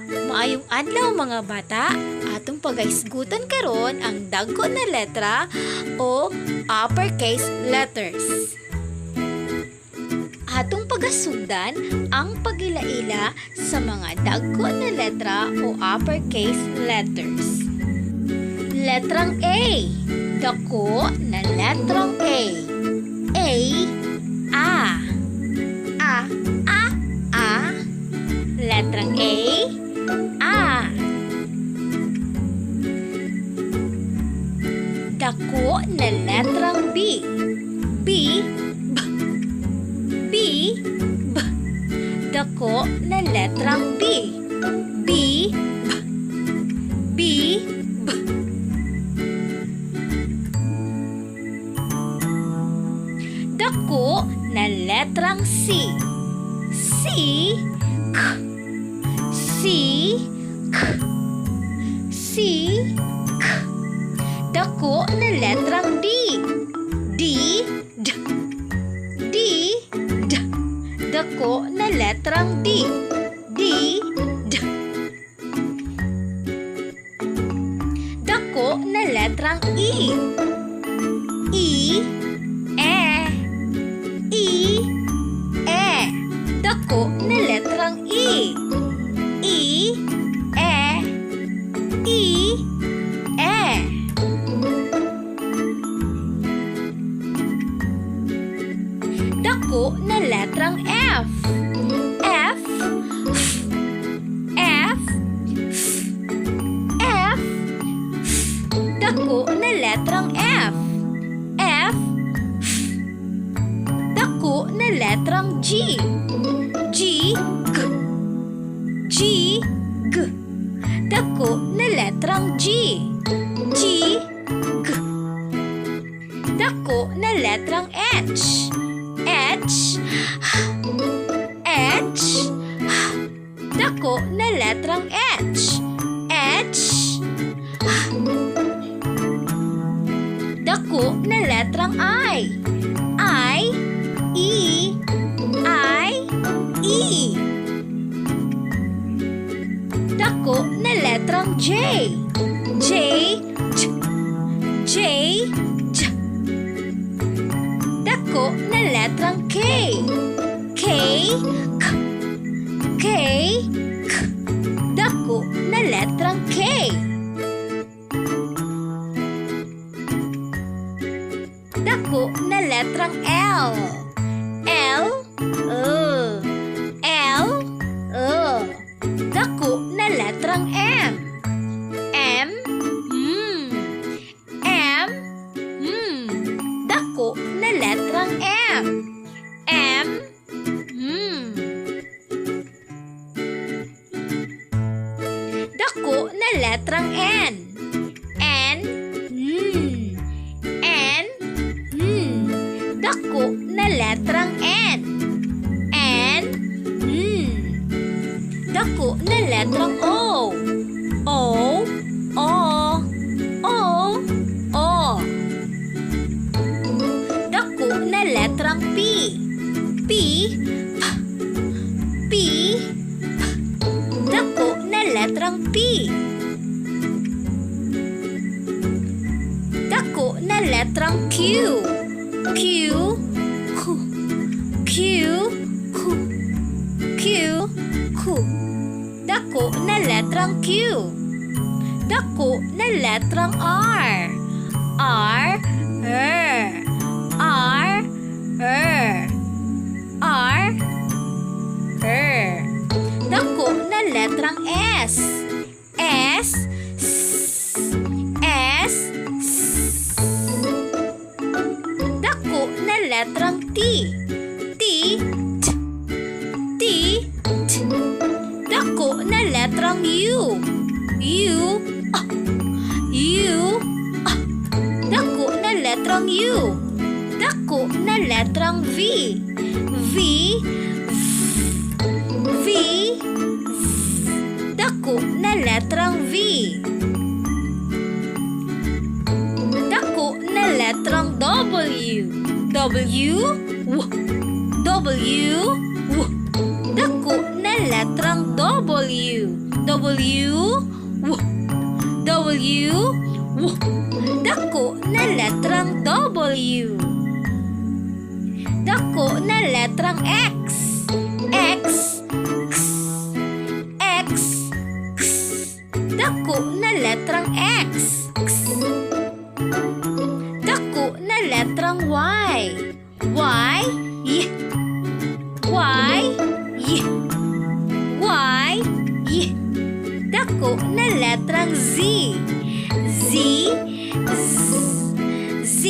Maayong adlaw, mga bata. Atong pagahisgutan karon ang dagko na letra o uppercase letters. Atong pagasugdan ang pagila-ila sa mga dagko na letra o uppercase letters. Letrang A. Dako na letrang A. A, A. A, A, A. Letrang A, A. Dako na letrang B. B, B. B, B. Dako na letrang B. B, B. B, B. Dako na letrang C. C, K. C, K. C, K. Dako na letrang D. D, D. D, D. Dako na letrang D. D, D. Dako na letrang E. E, E. E, E. Dako na letrang E. E, E. E, E. Dako na letrang F. F, F, F, F, F. Dako na letrang F. F, F. Dako na letrang G. G, G. G, G. Dako na letrang G. G, G. Dako na letrang H. H, H. Dako na letrang H. H. Dako na letrang I. I, E, I, E. Dako na letrang J. J, J, J, J. Dako na letrang K. K, K, K, K. Dako na letrang K. Dako na letrang L. L, L, L, L. Dako na letrang M. M, M. M, M. Dako na letrang M. M, M. Dako na letrang N. N, N. N, N. Dako na letrang N. N, N. Dako na letrang O. O, O, O, O. Dako na letrang P. P, P, P, P. Dako na letrang P. Dako na letrang Q. Q, Q, Q, Q, Q, Q. Dako na letrang Q. Dako na letrang R. R, R, R, R, R, R. Dako na letrang S. S, S, S, S. Dako na letrang T. T, T, T, T. Dako na letrang U. U, A, U, A. Dako na letrang U. Dako na letrang V. V, V, V. Dako na letrang V. Dako na letrang W. W, W, W, W. Dako na letrang W. W, W, W, W. Dako na letrang W. Dako na letrang X. X, X, X, X. Dako na letrang X. X. Dako na letrang Y. Y, Y, Y, Y, Y, Y. Dako na letrang Z. Z, Z, Z.